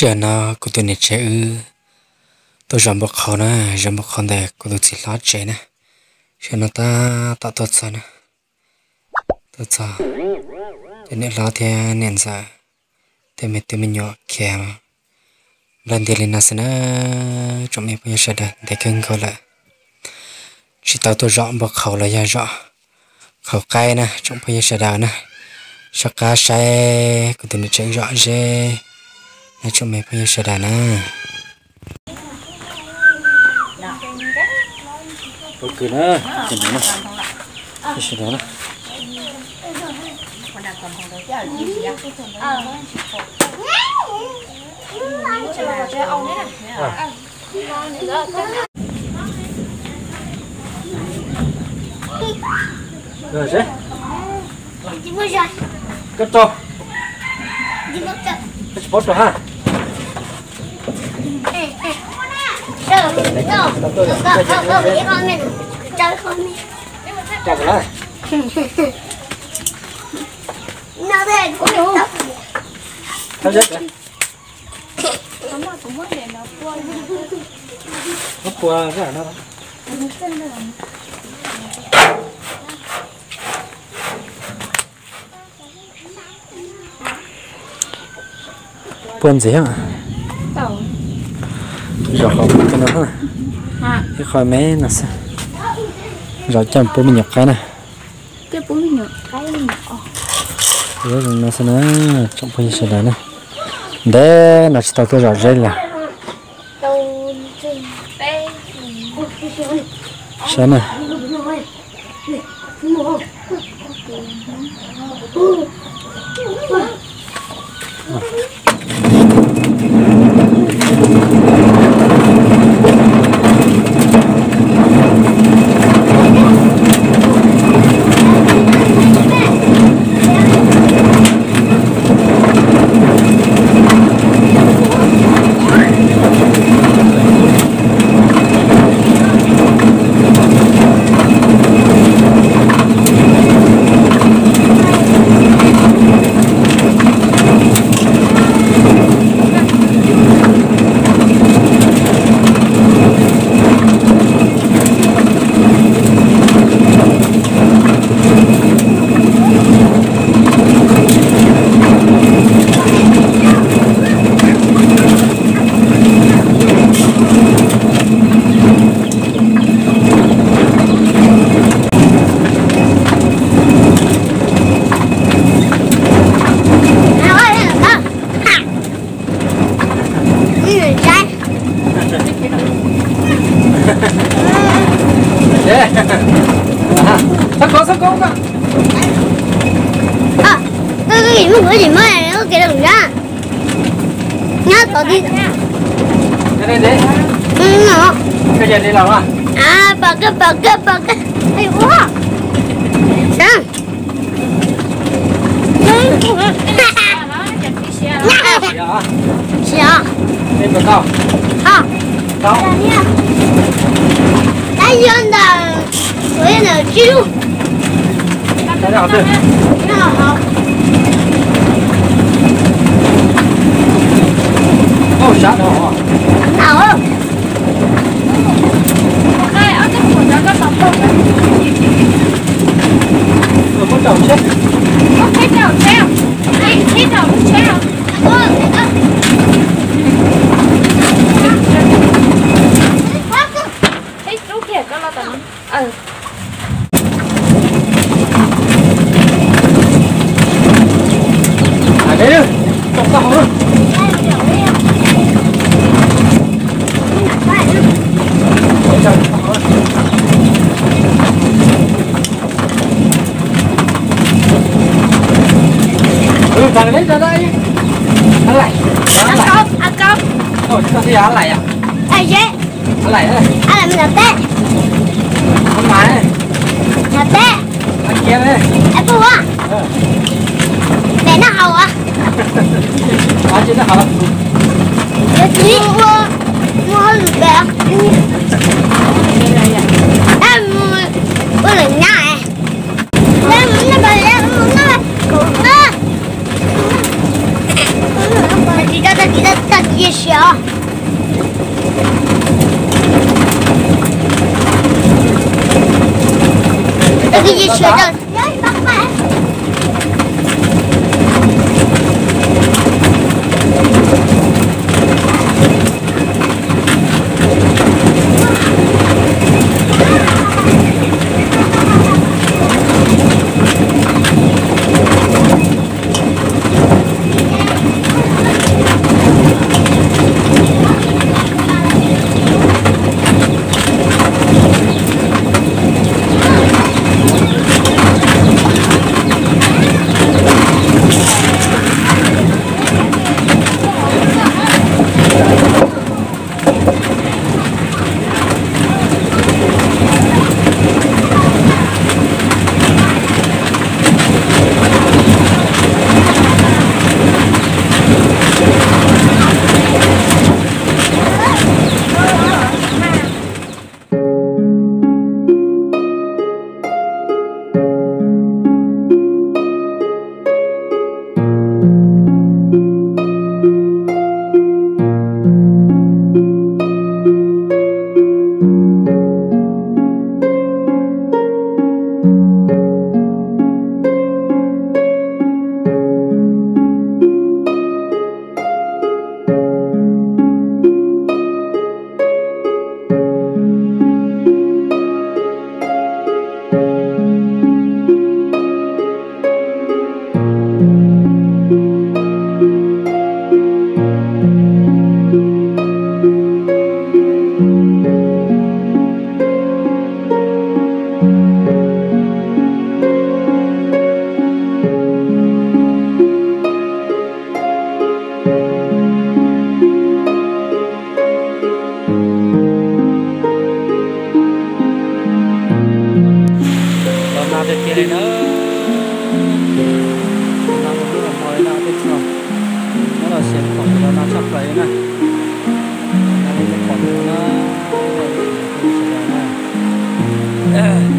Tam no kuv tus niam tsev wb tuaj zov npua qhauv na, zov npua qhauv ntawm kuv tus txiv hlob tsev na. Sawv no tab tom tuaj txog na, tuaj txog tus niam hlob thiab niam ntxawm, tej me tub me nyuam khiav nplawg ntiag li no xwb na. Tsoom me phooj ywg sawv daws, ntev kawg nkaus lawm tsis tau tuaj zov npua qhauv los yog zov qhauv qaib na tsoom phooj ywg sawv daws na. Soj qab saib kuv tus niam tsev zov zeb na tsoom me phooj ywg sawv daws na. Koj tso, koj tsis paub tso ha. Puag ntxiv, zov qhov no, ib qho me no xwb, zov coj pub me nyuam qaib na. No xwb na, tsoom phooj ywg sawv daws na, ntev no tsis tau tuaj zov zeb li lawm. Saib na. Ab lais, ab lais, me nyuam teb, nyuam teb, ab puas, pem noj haus as, yuav txiv ua, ua hauj lwm pem, ab mus ua lwm nyab es, ab mus noj, ab mus noj, tsis tau tsis tau tsis Los nag tiag tiag li na. Nag mus hnub no li no tej tug, nyob rau Xeev Khuam los nag tshaj plaws li na. Nag li nej pom no na, sawv daws na.